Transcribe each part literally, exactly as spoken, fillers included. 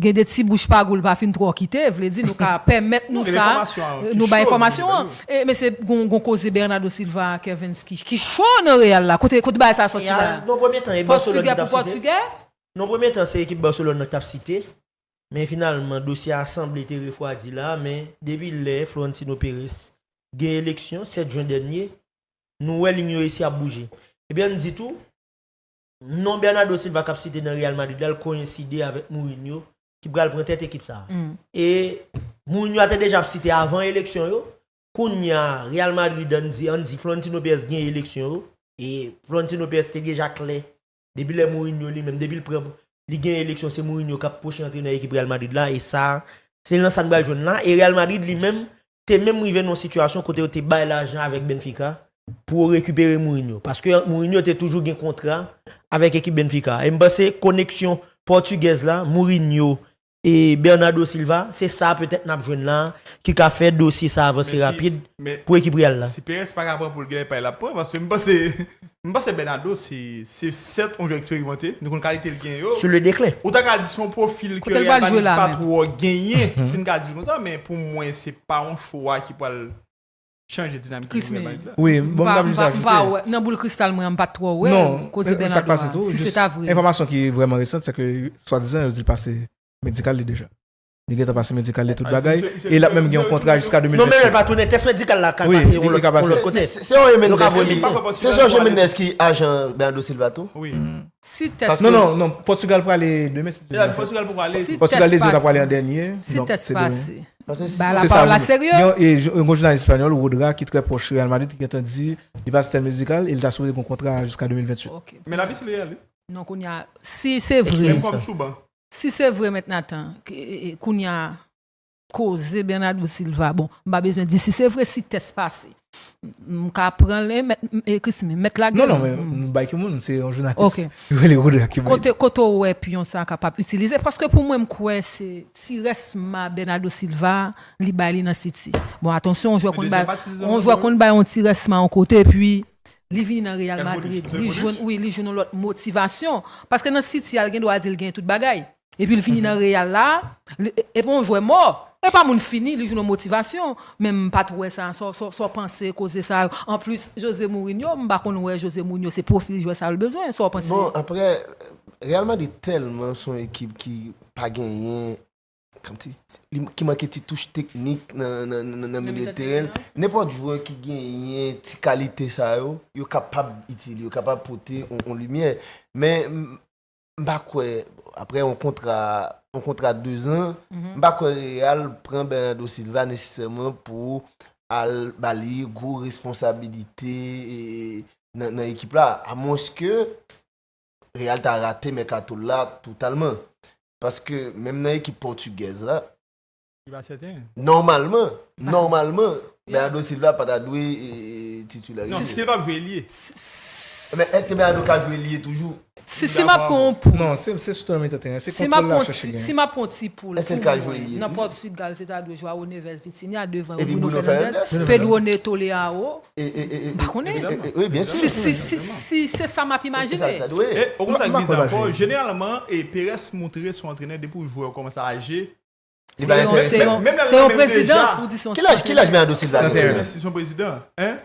Gen de ti bouch pa gou l pa fin twò kite, vle di nou ka pèmèt nou sa, nou bay enfòmasyon an. E, mesye, gon, gon koze Bernardo Silva, Kervens ki, ki cho nan Real la. Kote, kote bagay sa sòti la? Pòtigè pou Pòtigè? Non, premye tan, se ekip Barcelone nan k t ap site. Men finalman, dosye a sanble te refwadi la, men depi lè Florentino Perez gen eleksyon, sèt jen dènye, nou wè liy yo isi ap bouje. Ebyen, ann di tou, non Bernardo Silva k ap site nan Real Madrid la, l koyenside avèk Mourinho ki pral pran tèt ekip sa a. E Mourinho a te deja ap site avan eleksyon yo. Kounye a, Real Madrid, ann di, ann di Florentino Perez gen eleksyon yo. E Florentino Perez te deja klè. Depi lè Mourinho li menm, depi l pran, li gen eleksyon, se Mourinho k ap pwochen antrenè ekip Real Madrid la. E sa, se nan sa n pral jwenn la. E Real Madrid li menm, te menm rive nan yon sitiyasyon kote yo te bay lajan avèk Benfica pou yo rekipere Mourinho. Paske Mourinho te toujou gen kontra avèk ekip Benfica. E m panse koneksyon pòtigèz la, Mourinho e Bernardo Silva, se sa petèt n ap jwenn la ki ka fè dosye sa avanse rapid pou ekip Real la. Si Perez pa ka pran pou l gen pay l ap pran, paske m panse, m panse Bernardo se, se sèt yon jwè eksperimante, nou konn kalite l gen yo. Sou le deklen. Ou ta ka di se yon pwofil ke Real Madrid pa twò genyen, si n ka di l konsa, men pou mwen se pa yon chwa ki pral chanje dinamik Real Madrid la. Wi, bon, m ta vle ajoute. Nan boul kristal mwen an, m pa t twò wè koze Bernardo a, si se ta vre. Enfòmasyon ki vrèman resan, se ke swadizan yo di l pase medikal li deja. Li gentan pase medikal li tout bagay. E l ap menm gen yon kontra jiska de mil vennsenk. Non, men l pa tounen, tès medikal la ka pase yon lòt kote. Se Jorge Mendes ki ajan Bernardo Silva tou? Wi. Si tès. Non, non, non, Pòtigal prale demen, si Dye vle. Pòtigal prale. Pòtigal di yo ta prale an dènye. Si tès pase. Bagay la pa la serye. Gen yon jounalis espanyòl, Rodra, ki trè pwòch Real Madrid, ki gentan di li pase tès medikal e li ta sipoze gen yon kontra jiska de mil venntuit. Men l ap isi Real, wi. Non, kounye a, si se vre. Menm kòm sou ban. Si se vre, mèt Nathan, kounye a, koze Bernardo Silva, bon, m pa bezwen di si se vre, si tès pase. M ka pran l, e, Chrismy, mèt lage. Non, non, men nou bay ki moun, se yon jounalis ki rele Rodra ki bay. Kote, kote w wè pyon sa a kapab itilize? Paske pou mwen, m kwè se ti rès ma Bernardo Silva, li bay li nan City. Bon, atansyon, yon jwè konn bay, yon jwè konn bay yon ti rès ma yon kote, epi li vini nan Real Madrid. Li jwenn, wi, li jwenn yon lòt motivasyon. Paske nan City a, l gen dwa di l gen tout bagay. Epi l vini nan Real la, e pa yon jwè mò. E pa moun fini, li jwenn yon motivasyon. Men m pa t wè sa, sa w panse koze sa yo. Anplis, Jose Mourinho, m pa konn wè Jose Mourinho, se pwofil jwè sa yo l bezwen. Sa w panse? Bon, aprè, Real Madrid tèlman se yon ekip ki pa genyen, kòmsi, ki manke ti touch teknik nan, nan, nan, nan milye teren. Nenpòt jwè ki genyen ti kalite sa yo, yo kapab itil, yo kapab pote yon, yon limyè. Men, m pa kwè, aprè yon kontra, yon kontra dezan, m pa kwè Real pran Bernardo Silva nesesèman pou al ba li gwo responsabilite nan, nan ekip la. Amwenske Real ta rate mèkato l la totalman. Paske menm nan ekip pòtigèz la, Li pa sèten. Nòmalman, nòmalman, Bernardo Silva pa ta dwe titilè. Non, si l p ap jwe, li ye. Men èske Bernardo ka jwe, li ye toujou? Si, si m ap pran yon pou. Non, se, se sou tan mitan teren. Se kontwòl l ap chache genyen. Si m ap pran yon ti poul pou mwen, nan Pòtigal, se ta dwe João Neves, Vitinha, devan yo Bruno Fernandes, Pedro Neto, Leao. M pa konnen. Si, si, si, si se sa m ap imajine. E, okontrè, k bizarre, jeneralman, e Perez montre se yon antrenè depi w jwè w kòmanse aje, Se yon prezidan pou di se yon antrenè. Ki laj Bernardo Silva genyen?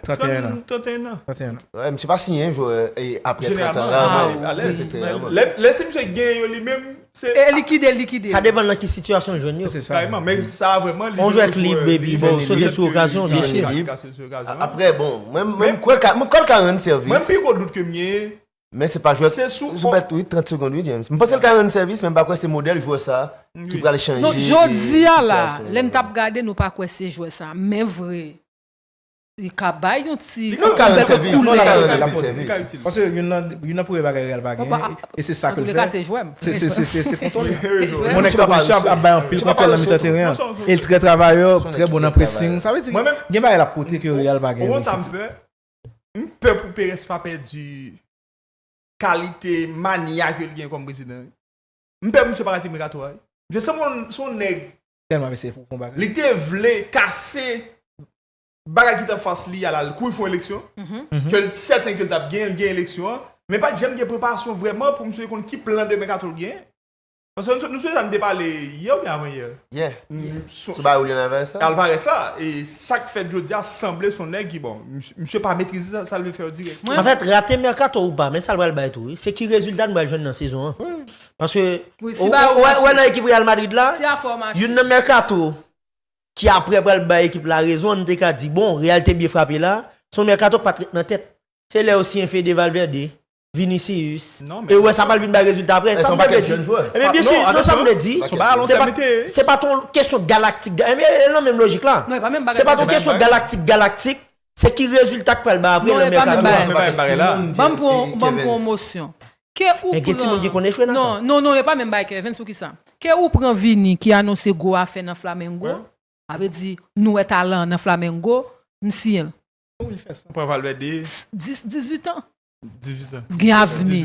Tranteyen an. Tranteyen an. Misye pa siyen jwè apre trant an, rarman. Lè se misye genyen yo li menm, se. E likide, likide. Sa depann nan ki sitiyasyon l jwenn yo. Kareman, men sa vrèman li jwenn jwè. On jwè k lib, baby, bon, sote sou okazyon, byen si. Apre, bon, mwen kwè l ka rann sèvis. Mwen pi gwo dout ke m genyen. Men se pa jwè. Se sou bèt wi, trant segonn wi, James. M panse l ka rann sèvis, men m pa kwè se modèl jwè sa ki pral chanje sitiyasyon. Non, jodi a la, lè n t ap gade, nou pa kwè se jwè sa. Men vre, li ka bay yon ti, yon bèl kout koulè. Paske youn nan, youn nan premye bagay Real pa genyen, e se sa ke l fè. Se, se, se, se kontwòl. Yon nèg tankou misye ap bay anpil kontwòl nan mitan teren an. E l trè travayè, trè bon nan pressing. Sa vle di, gen bagay l ap pote ke Real pa genyen. M pè pou Perez pa pèdi kalite manya ke l gen kòm prezidan. M pè pou misye pa rate mekato a wi. Misye se yon, se yon nèg. Tèlman mesye pou fon bagay. Li te vle kase bagay ki t anfas li a la, l kouri fè yon eleksyon. Ke l sèten ke l t ap genyen, l gen eleksyon an. Men pa t janm gen preparasyon vrèman pou misye konn ki plan de mekato l genyen. Paske nou, nou sou sa n te pale yè oubyen avan yè. Yeah. Mm, sou- Sou bagay Julian Alvarez la. Alvarez la, e sa k fèt jodi a sanble son nèg ki bon. Misye, misye pa metrize sa, sa l vle fè yo dirèk. An fèt, rate mèkato ou pa, men sa l pral bay tou, wi. Se ki rezilta nou pral jwenn nan sezon an. Paske, Wi, ou si bagay ou wè mache. Nan ekip Real Madrid la, Si afè w mache. Youn nan mèkato ki apre pral bay ekip la rezon, nou te ka di, bon, Real te byen frape la, se yon mèkato k pa t ret nan tèt. Se lè yo siyen Fede Valverde, Vinicius. Non, E wè, sa pral vin bay rezilta apre. Sa m vle di. Ebyen, byen si, non, sa m vle di. Se pa t yon kesyon galaktik. Ebyen, e nan menm lojik la. Se pa t yon kesyon galaktik, galaktik. Se ki rezilta k pral bay apre nan mèkato. Ban m pran yon mosyon. Ke ou pran. Gen timoun ki konn echwe nan. Non, non, non, e pa menm bay Kevens, poukisa? Ke ou pran Vini ki anonse gwo afè nan Flamengo. Sa vle di, nou wè talan nan Flamengo, m siyen l. Ou pran Valverde. Dis, dizuit an. Dizuit an. Gen avni.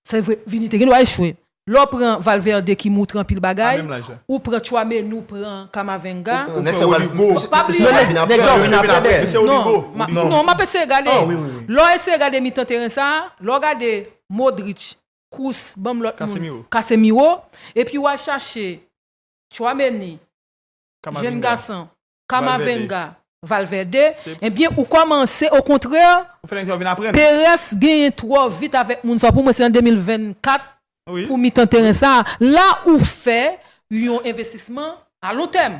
Se vre, Vini te gen dwa echwe. Lè w pran Valverde ki moutre anpil bagay, ou pran Tchouaméni, ou pran Camavinga. Nèg sa pral Pa bliye. Nèg sa vin apre. Non, non, m ap eseye gade. Lè w eseye gade mitan teren sa, lè w gade Modric, Kroos, ban m lòt moun. Casemiro. Epi w al chache Tchouaméni, jèn gason, Camavinga, Valverde, ebyen, ou kòmanse, okontrè, Perez genyen twò vit avèk moun sa. Pou mwen, se an de mil vennkat pou mitan teren sa. La ou fè yon envestisman a lon tèm.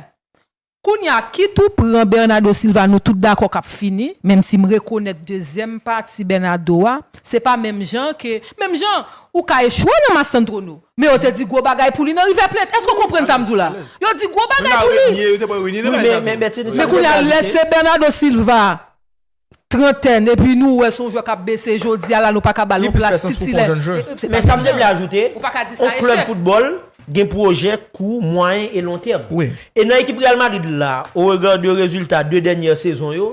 Kounye a, kit ou pran Bernardo Silva, nou tout dakò k ap fini, menm si m rekonèt dezyèm pati Bernardo a, se pa menm jan ke, menm jan, ou ka echwe nan Mastantuono. Men yo te di gwo bagay pou li nan River Plate. Èske w konprann sa m di w la? Yo di gwo bagay pou li. Men kounye a, lè se Bernardo Silva, trantèn, epi nou wè se yon jwè k ap bese jodi a la, nou pa ka ba l yon plas titilè. Men sa m te vle ajoute, yon klèb foutbòl gen pwojè kou, mwayen e lontèm. E nan ekip Real Madrid la, au regard de rezilta de dènyè sezon yo,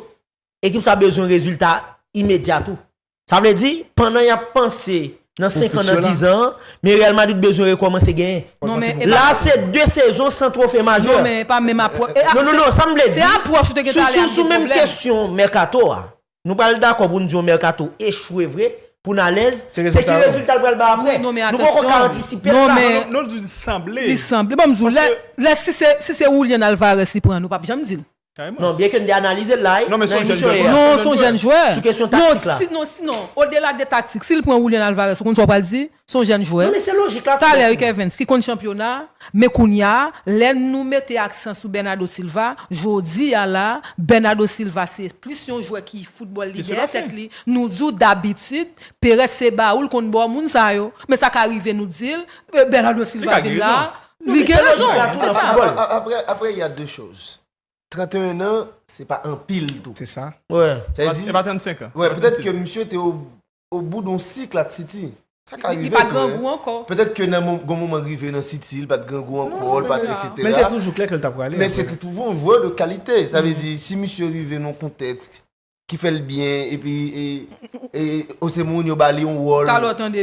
ekip sa bezwen rezilta imedya tou. Sa vle di, pandan y ap panse nan senk an, nan diz an, men Real Madrid bezwen rekòmanse genyen. La, se de sezon san twofe majè. Non, men e pa menm apwòch. Non, non, non, sa m vle di, se apwòch ou te gen talè a. Sou menm kesyon mèkato a, nou pral dakò pou n di yon mèkato echwe vre, pou n alèz, se ki rezilta l pral bay apre. Nou poko ka antisipe l la. Non, nou di l sanble. Li sanble. Ban m di w, lè, si se Julian Alvarez li pran, nou p ap janm di l. Non, byen ke n te analize l la, wi. Non, men se yon jèn jwè. Non, se yon jèn jwè. Sou kesyon taktik la. Non, sinon, odela de taktik, si l pran Julian Alvarez, ou konn sa w pral di? Se yon jèn jwè. Non, men se lojik la. Talè, wi, Kevens, ki konn chanpyona, men kounye a, lè nou mete aksan sou Bernardo Silva, jodi a la, Bernardo Silva se plis yon jwè ki foutbòl li dèyè tèt li. Nou di w dabitid, Perez se ba ou l konn ba w moun sa yo. Men sa ka rive nou di l, Bernardo Silva vin la, li gen rezon. Se sa. Après, il y a deux choses. trant et un an, se pa anpil tou. Se sa. Wè. Sa vle di, e pa trannsenk an. Wè, petèt ke misye te o, o bout yon sik la City. Sa ka rive tou. Li pa grangou ankò. Petèt ke nan gon moman rive nan City, li pa t grangou ankò, li pa t, et cetera. Men se toujou klè ke l t ap prale. Men se te toujou yon jwè de kalite. Sa vle di, si misye rive nan yon kontèks ki fè l byen, epi e, e, Jose Mourinho ba li yon wòl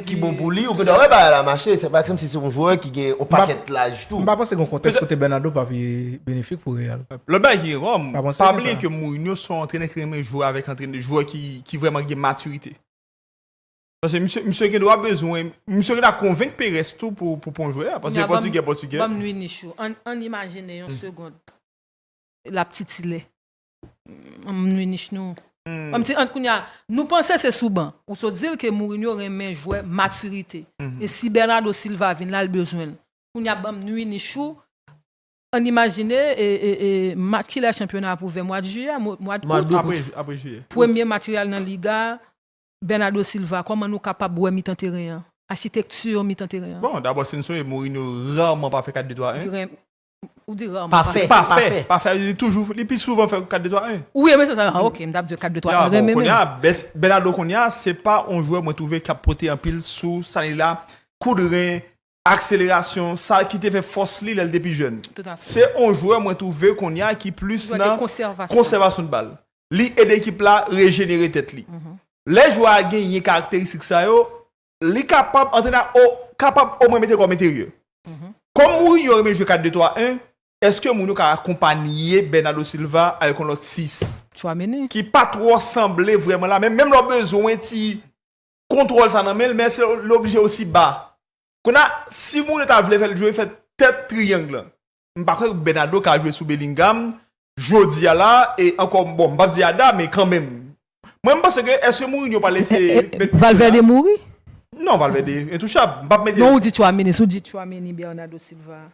ki bon pou li, ou gen dwa wè bagay la mache. Se pa kòmsi se yon jwè ki gen yon pakèt laj tou. M pa panse gen yon kontèks kote Bernardo pa pi benefik pou Real. Lòt bagay ki gen, pa bliye ke Mourinho se yon antrenè ki renmen jwe avèk antrenè, jwè ki, ki vrèman gen matirite. Paske misye, misye gen dwa bezwen, misye gen dwa konvenk Perez tou pou, pou pran jwè a, paske pòtigè, pòtigè. Ban m nwi nich ou. Ann, ann imajine yon segond. L ap titilè. Ann nwi nich nou. Kòmsi, ann kounye a, nou panse se sou ban. Ou sot di l ke Mourinho renmen jwè matirite. E si Bernardo Silva vin la, l bezwen l. Kounye a, ban m nwi nich ou. Ann imajine, e, e, e, match, kilè chanpyona ap ouvè? Mwa d jiyè, mwa d out? Apre, apre jiyè. Premye match Real nan Liga, Bernardo Silva, kòman nou kapab wè mitan teren an? Achitekti mitan teren an? Bon, dabò, si n sonje, Mourinho rarman pa fè kat de twa en. Ou di rarman. Pa fè, pa fè. Pa fè, li toujou, li pi souvan fè kat de twa en. Wi, men se sa, ok, m t ap di kat de twa en, renmen menm. Kounye a, Bernardo kounye a, se pa yon jwè mwen twouve k ap pote anpil sou sa li la, koudren, akselerasyon, sa ki te fè fòs li lè l te pi jèn. Se yon jwè mwen twouve kounye a ki plis nan konsèvasyon de bal. Li ede ekip la rejenere tèt li. Lè jwè a genyen karakteristik sa yo, li kapab, antrenè a kapab omwen mete l kòm enteryè. Kòm Mourinho renmen jwe kat de twa en, èske Mourinho ka akonpanye Bernardo Silva avèk yon lòt sis ki pa twò sanble vrèman la, men menm lè w bezwen ti kontwòl sa nan men l, men èske l oblije osi ba? Kounye a, si Mourinho ta vle fè l jwe, fè tèt triyang lan. M pa kwè Bernardo ka jwe sou Bellingham jodi a la, e ankò, bon, m p ap di Ada, men kanmenm. Mwen, m panse ke, èske Mourinho pral eseye met Valverde mouri? Non, Valverde entouchab. M p ap mete. Non, ou di Tchouaméni, si w di Tchouaméni, Bernardo Silva.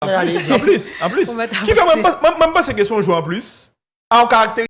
An plis, an plis, an plis. Ki fè mwen, mwen, mwen, mwen panse ke se yon jwè an plis. A yon karakteristik.